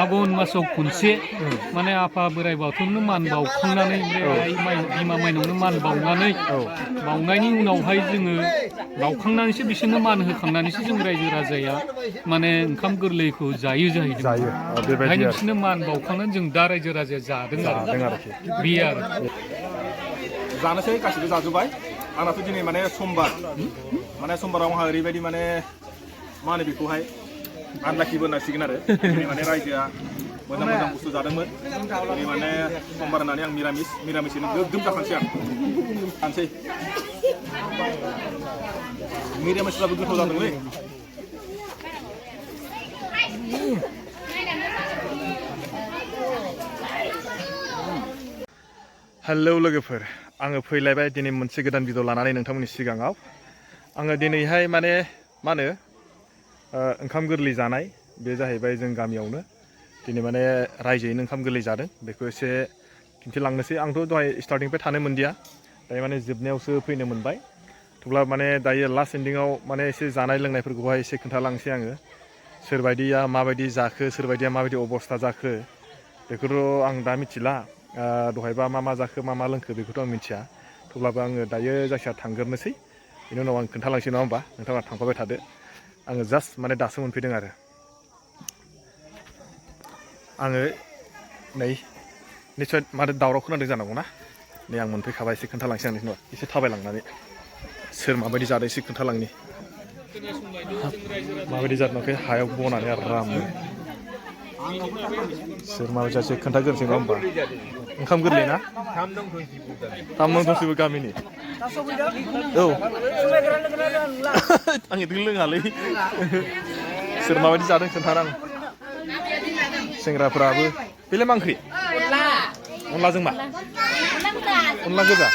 आघन मासाव खनसे माने आफा बोराइ बाथौनो मान बावखांनानै ओमफ्राय बिमा माइनावनो मान बावनानै बावनायनि उनावहाय जोङो बावखांनानैसो बिसोरनो मान होखांनानैसो जों रायजो राजाया माने ओंखाम गोरलैखौ जायो जाहैदों ओंखायनो बिसोरनो मान बावखांनानै जों दा रायजो राजाया जादों आरोखि बे आरो जानोसै गासिबो जाजोब्बाय आंनाथ' दिनै माने समबाराव आंहा ओरैबायदि माने मा होनो बेखौहाय आनलाखिबो होननांसिगोन आरो दिनै माने रायजोआ मोजां बुस्थु जादोंमोन दिनै माने समबार होननानै आं मिरामिसैनो गोग्गोम जाखानोसै आं जानोसै मिरामिसब्लाबो गोथाव जादोंलै हेलौ लोगोफोर आङो फैलायबाय दिनै मोनसे गोदान भिडिअ लानानै नोंथांमोननि सिगाङाव आङो दिनैहाय माने मा होनो ओंखाम गोरलै जानाय बे जाहैबाय जों गामियावनो दिनै माने रायजोयैनो ओंखाम गोरलै जादों बेखौ एसे खिन्थिलांनोसै आंथ' दहाय स्टार्टिंनिफ्राय थानो मोनदिया दायो माने जोबनायावसो फैनो मोनबाय थेवब्ला माने दायो लास्ट एन्डिंआव माने एसे जानाय लोंनायफोरखौहाय एसे खोन्थालांसै आङो सोरबायदिया माबायदि जाखो सोरबायदिया माबायदि अबस्था जाखो बेखौथ' आं दा मिथिला दहायबा मा जाखो मा लोंखो बेखौथ' आं मिथिया थेवब्लाबो आङो दायो जायखिया थांग्रोनोसै बेनि उनाव आं खोन्थालांसै नङा होमबा नोंथाङा थांफाबाय थादो आङो जास्ट माने दासो मोनफैदों आरो आङो नै निस्सय माथो दावराव खोनादों जानांगौ ना नै आं मोनफैखाबाय एसे खोन्थालांसै आं नोंनाव एसे थाबायलांनानै सोर माबायदि जादों एसे खोन्थालांनि माबायदि जादोंखै हायाव बनानै आरामनो सोर माबायदि जासे खोन्थाग्रोनोसै नङा होमबा ओंखाम गोरलै ना थामनं दंसैबो गामिनि औ आं इदिनो लोङालै सोर माबायदि जादों खोन्थाना आं सेंग्राफोराबो बेलाय मा ओंख्रि अनलाजों मा अनला गोजा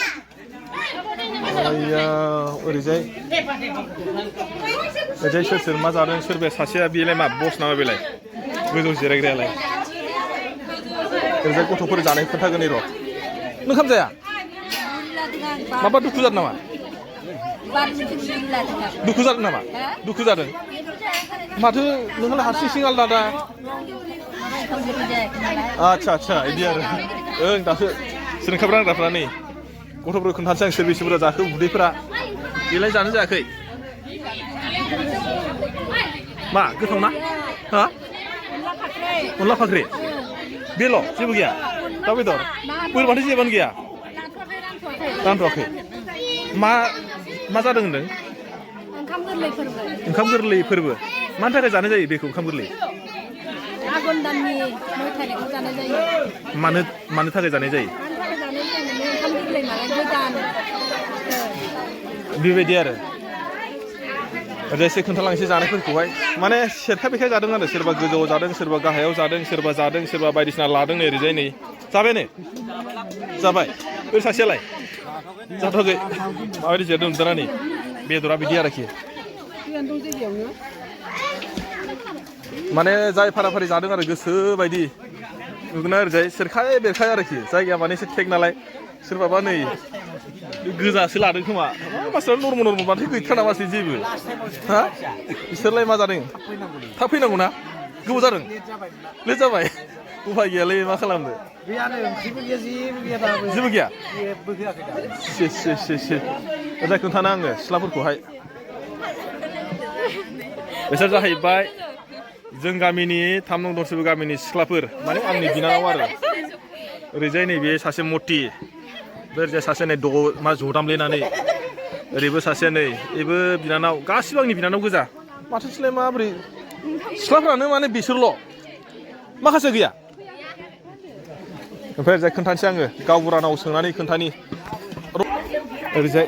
आया ओरैजाय सोर मा जादों सोरबाया सासेया बेलाय मा बस नामा बेलाय गोजौ जिरायग्रायालाय ओरैजाय गथ'फोर जानाय खोन्थागोन र' नों ओंखाम जाया माबा दुखु जादों नामा दुखु जादों नामा दुखु जादों माथो नोंहालाय हारसिं आलदा दा आच्छा इदि आरो ओं दासो सोर ओंखाम रानग्राफ्रा नै गथ'फोरखौ खोन्थानोसै आं सोर बेसे बुरजा जाखो उदैफोरा बेलाय जानो जायाखै मा गोथाव ना हा अनला फाख्रि बेल' जेबो गैया दाउ बेदर बोरमाथो जेबोआनो गैया रानथ'वाखै मा जादों होनदों ओंखाम गोरलै फोरबो मानि थाखाय जानाय जायो बेखौ ओंखाम गोरलै आघन दाननि 9 थारिखआव जानाय जायो मानो थाखाय जानाय जायो ओंखाम गोरलै नालाय गोदान बेबायदि आरो ओरैसे खोन्थालांसै जानायफोरखौहाय माने सेरखा बेखा जादों आरो सोरबा गोजौआव जादों सोरबा गाहायाव जादों सोरबा बायदिसिना लादों नै ओरैजाय नै जाबायानो जाबाय बै सासेयालाय जाथ'वाखै माबायदि जादों नुदोंना नै बेदरा बिदि आरोखि माने जाय फाराफारि जादों आरो गोसो बायदि नुगोन ओरैजाय सेरखाय बेरखाय आरोखि जायगाया माने एसे टेक नालाय सोरबाबा नै गोजासो लादों खोमा मानसिफ्रा नर्माल माथो गैथारा नामासै जेबो हा बिसोरलाय मा जादों थाब फैनांगौ ना गोबाव जादों लेट जाबाय उफाय गैयालै मा खालामनो जेबो गैया जाय खोन्थाना आङो सिख्लाफोरखौहाय बिसोर जाहैबाय जों गामिनि 3 नं दंसैबो गामिनि सिख्लाफोर माने आंनि बिनानाव आरो ओरैजाय नैबे सासे मति ओरैजाय सासे नै जदामलेनानै ओरैबो सासे नै बेबो बिनानाव गासिबो आंनि बिनानाव गोजा माथो सिलाय माबोरै सिख्लाफ्रानो माने बिसोरल' माखासे गैया ओमफ्राय ओरैजाय खोन्थानोसै आङो गावबुरानाव सोंनानै खोन्थानि ओरैजाय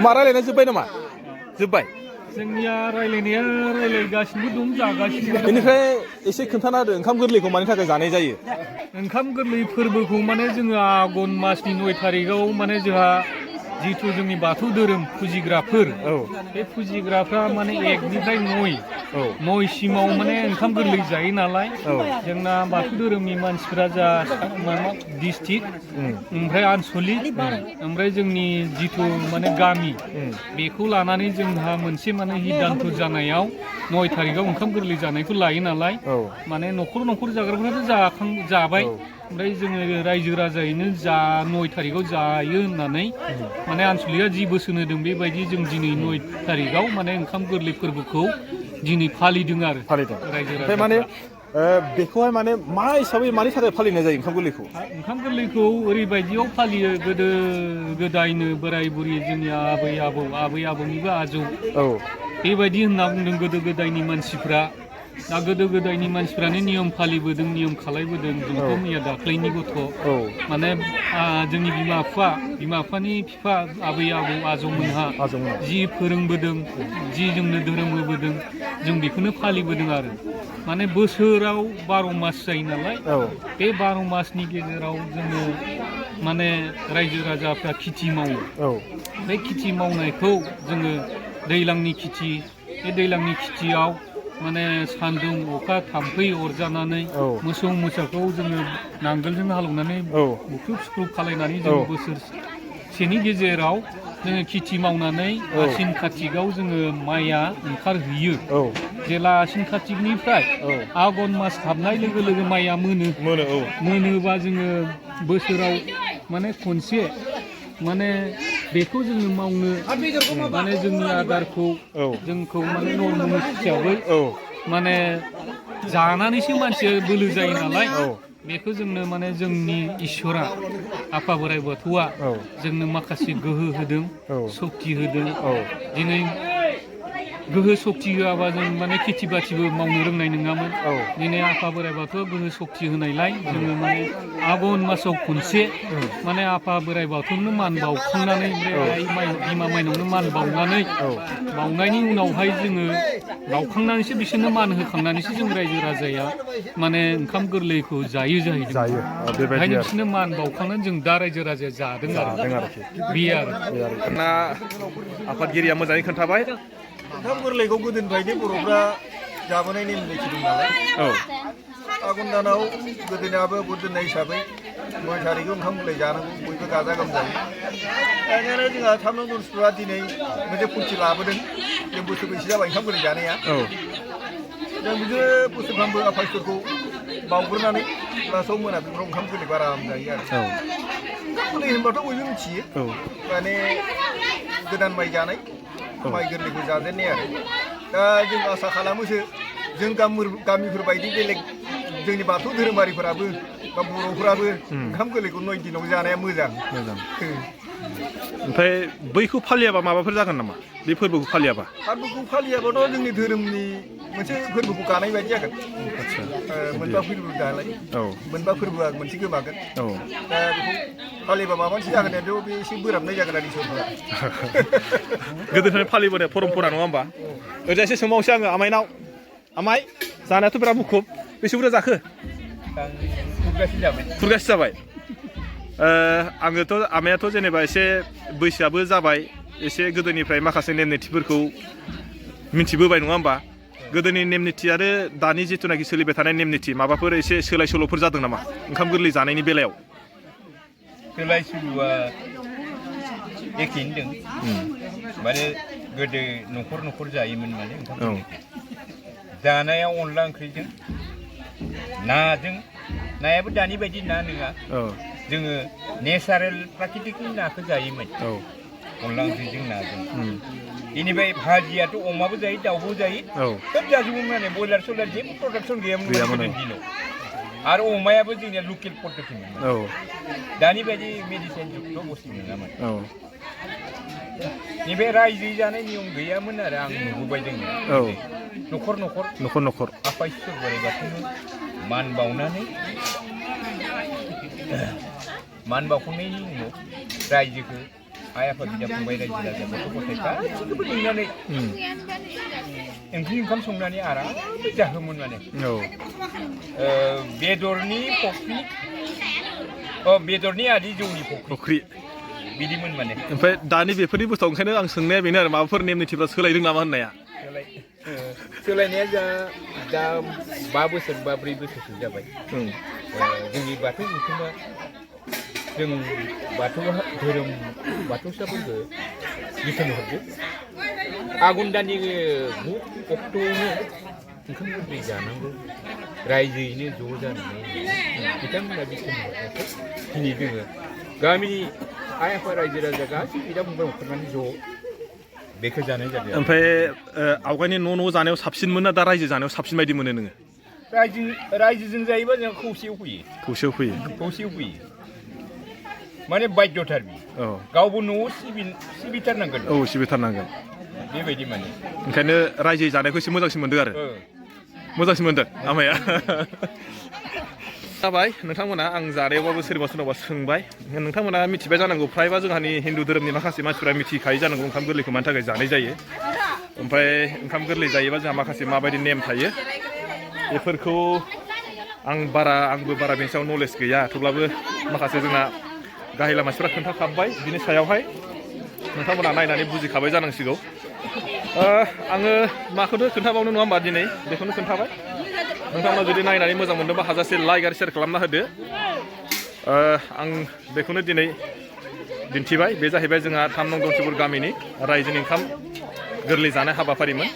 मा रायलायना जोब्बाय नामा जोब्बाय जोंनिया रायलायनाया रायलायगासिनो दं जागासिनो बेनिफ्राय एसे खोन्थाना होदो ओंखाम गोरलैखौ मानि थाखाय जानाय जायो ओंखाम गोरलै फोरबोखौ माने जोङो आघन मासनि 9 थारिखआव माने जोंहा जिथु जोंनि बाथौ धोरोम फुजिग्राफोर बे फुजिग्राफ्रा माने 1निफ्राय 9सिमाव माने ओंखाम गोरलै जायो नालाय जोंना बाथौ धोरोमनि मानसिफ्रा जा डिस्ट्रिक्ट ओमफ्राय आनसलिक ओमफ्राय जोंनि जिथु माने गामि बेखौ लानानै जोंहा मोनसे माने हिदान्त जानायाव 9 थारिखआव ओंखाम गोरलै जानायखौ लायो नालाय माने न'खर जाग्राफ्राथ' जाबाय ओमफ्राय जोङो रायजो राजायैनो 9 थारिखआव जायो होननानै माने आनसलिकआ जि बोसोन होदों बेबायदि जों दिनै 9 थारिखआव माने ओंखाम गोरलै फोरबोखौ दिनै फालिदों आरो रायजो राजा माने बेखौहाय माने मा हिसाबै मानि थाखाय फालिनाय जायो ओंखाम गोरलैखौ ओरैबायदियाव फालियो गोदो गोदायनो बोराय बुरि जोंनि आबै आबौनिबो आजौ बेबायदि होनना बुंदों गोदो गोदायनि मानसिफ्रा दा गोदो गोदायनि मानसिफ्रानो नियम फालिबोदों नियम खालायबोदों जोंथ' मैया दाख्लैनि गथ' माने जोंनि बिमा बिफानि बिफा आबै आजौमोनहा जि फोरोंबोदों जि जोंनो धोरोम होबोदों जों बेखौनो फालिबोदों आरो माने बोसोराव 12 मास जायो नालाय बे 12 मासनि गेजेराव जोङो माने रायजो राजाफ्रा खेथि मावो बे खेथि मावनायखौ जोङो दैज्लांनि खेथि बे दैज्लांनि खेथियाव माने सान्दुं अखा थाम्फै अरजानानै मोसौ मोसाखौ जोङो नांगोलजों हालेवनानै बुख्रुब खालायनानै जों बोसोरसेनि गेजेराव जोङो खेथि मावनानै आसिन कातिकआव जोङो माइया ओंखारहैयो जेला आसिन कातिकनिफ्राय आघन मास हाबनाय लोगो लोगो माइया मोनोबा जोङो बोसोराव माने खनसे माने बेखौ जोङो मावनो माने जोंनि आदारखौ जोंखौ माने नर्मेल हिसाबै माने जानानैसो मानसिया बोलो जायो नालाय बेखौ जोंनो माने जोंनि इसोरा आफा बोराइ बाथौआ जोंनो माखासे गोहो होदों सक्ति होदों दिनै गोहो सक्ति होआबा जों माने खेथि बाथिबो मावनो रोंनाय नङामोन दिनै आफा बोराइ बाथौआ गोहो सक्ति होनायलाय जोङो माने आघन मासाव खनसे माने आफा बोराइ बाथौनो मान बावखांनानै बिमा माइनावनो मान बावनानै बावनायनि उनावहाय जोङो बावखांनानैसो बिसोरनो मान होखांनानैसो जों रायजो राजाया माने ओंखाम गोरलैखौ जायो जाहैदों ओंखायनो बिसोरनो मान बावखांनानै जों दा रायजो राजाया जादों आरोखि बे आरो ना आफादगिरिया मोजाङै खोन्थाबाय ओंखाम गोरलैखौ गोदोनिफ्रायनो बर'फ्रा जाबोनाय नेम निथि दं नालाय आघन दानाव गोदोनि आबै आबौ दोननाय हिसाबै 9 थारिखआव ओंखाम गोरलै जानांगौ बयबो गाजा गोमजायै दानिया जोंहा 3 नं दनसुआ दिनै मोनसे फुरथि लाबोदों जों बोसोरबैसो जाबाय ओंखाम गोरलै जानाया जों बिदिनो बोसोरफ्रामबो आफा इसोरखौ बावग्रोनानै लास्टआव मोनाबिलिफ्राव ओंखाम गोरलै आराम जायो आरो ओंखाम गोरलै होनबाथ' बयबो मिथियो माने गोदान माइ जानाय माइ गोरलैखौ जाजेननाय आरो दा जों आसा खालामोसो जों गामिफोर बायदि बेलेग जोंनि बाथौ धोरोमारिफोराबो बा बर'फोराबो ओंखाम गोरलैखौ 9 दिनाव जानाया मोजां ओमफ्राय बैखौ फालियाबा माबाफोर जागोन नामा बे फोरबोखौ फालियाबाथ' जोंनि धोरोमनि मोनसे फोरबोखौ गानाय बायदि जागोन मोनबा फोरबो दालाय मोनबा फोरबोआ मोनसे गोमागोन दा बेखौ फालिबा माबा मोनसे जागोन बेयाव बे एसे बोराबनाय जागोन आरो इसोरफोरा गोदोनिफ्राय फालिबोनाय परम्परा नङा होमबा ओरैजायसो सोंबावसै आङो आमाइनाव आमाइ जानायाथ' बिराद मुखुब बेसे बुरजा जाखो खुरगासे जाबाय आमायाथ' जेनेबा एसे बैसोआबो जाबाय एसे गोदोनिफ्राय माखासे नेम निथिफोरखौ मिथिबोबाय नङा होमबा गोदोनि नेम निथि आरो दानि जिथुनाखि सोलिबाय थानाय नेम निथि माबाफोर एसे सोलाय सोल'फोर जादों नामा ओंखाम गोरलै जानायनि बेलायाव सोलाय सोल'आ एखेयैनो दं माने गोदो न'खर जायोमोन माने ओंखाम जानायाव अनला ओंख्रिजों नाजों नायाबो दानि बायदि ना नङा जोङो नेचारेल प्राकृतिकनि नाखौ जायोमोन अनला ओंख्रिजों नाजों बेनिफ्राय भाजियाथ' अमाबो जायो दाउबो जायो सोब जाजोबोमोन माने बयलार सयलार जेबो प्रडाक्सन गैयामोन गोदोनि दिनाव आरो अमायाबो जोंनिया लकेल पद्धतिमोन दानि बायदि मेडिसिन जुक्त' बुस्थु नङामोन नैबे रायजो जानाय नियम गैयामोन आरो आं नुबोबाय जोङो न'खर आफा इसोर बोराइ बाथौनो मान बावनानै मान बावखांनायनि उनाव रायजोखौ आइ आफा बिदा फंबाय रायजो राजा गथ' गथाय गासैखौबो लिंनानै ओंखाम संनानै आराम जाहोमोन माने बेदरनि फख्रि बेदरनि आदि जौनि फख्रि बिदिमोन माने ओमफ्राय दानि बेफोरनि बुस्थुआव ओंखायनो आं सोंनाया बेनो आरो माबाफोर नेम निथिफ्रा सोलायदों नामा होननाया सोलायनाया दा 5 बोसोर बा 4 बोसोरसो जाबाय जोंनि बाथौ बिथिङा जों बाथौ धोरोम बाथौसाफोरखौ बिथोन हरदो आघन दाननि 9 अक्ट'आवनो ओंखाम गोरलै जानांगौ रायजोयैनो ज' जानानै बिथांमोना बिथोन हरनायखौ दिनै जोङो गामिनि आइ आफा रायजो राजा गासैबो बिदा फंबाय ओंखारनानै ज' बेखौ जानाय जादों ओमफ्राय आवगायनि न' जानायाव साबसिन मोना दा रायजो जानायाव साबसिन बायदि मोनो नोङो रायजोजों जायोबा जों खौसेयाव फैयो माने बाध्यथार बियो गावबो न'आव सिबिथारनांगोन सिबिथारनांगोन बेबायदि माने ओंखायनो रायजो जानायखौ एसे मोजांसिन मोनदों आरो मोजांसिन मोनदों आमाया जाबाय नोंथांमोना आं जानायावबाबो सोरबा सोरनावबा सोंबाय नोंथांमोना मिथिबाय जानांगौ फ्रायबा जोंहानि हिन्दु धोरोमनि माखासे मानसिफोरा मिथिखायो जानांगौ ओंखाम गोरलैखौ मानि थाखाय जानाय जायो ओमफ्राय ओंखाम गोरलै जायोबा जोंहा माखासे माबायदि नेम थायो बेफोरखौ आंबो बारा बेनि सायाव नलेज गैया थेवब्लाबो माखासे जोंना गाहाय मानसिफोरा खोन्थाखाबाय बिनि सायावहाय नोंथांमोना नायनानै बुजिखाबाय जानांसिगौ आङो माखौनो खोन्थाबावनो नङा होमबा दिनै बेखौनो खोन्थाबाय नोंथांमोना जुदि नायनानै मोजां मोनदोंबा हाजासे लाइक आरो शेयार खालामना होदो आं बेखौनो दिनै दिन्थिबाय बे जाहैबाय जोंहा 3 नं दनसिपुर गामिनि रायजोनि ओंखाम गोरलै जानाय हाबाफारिमोन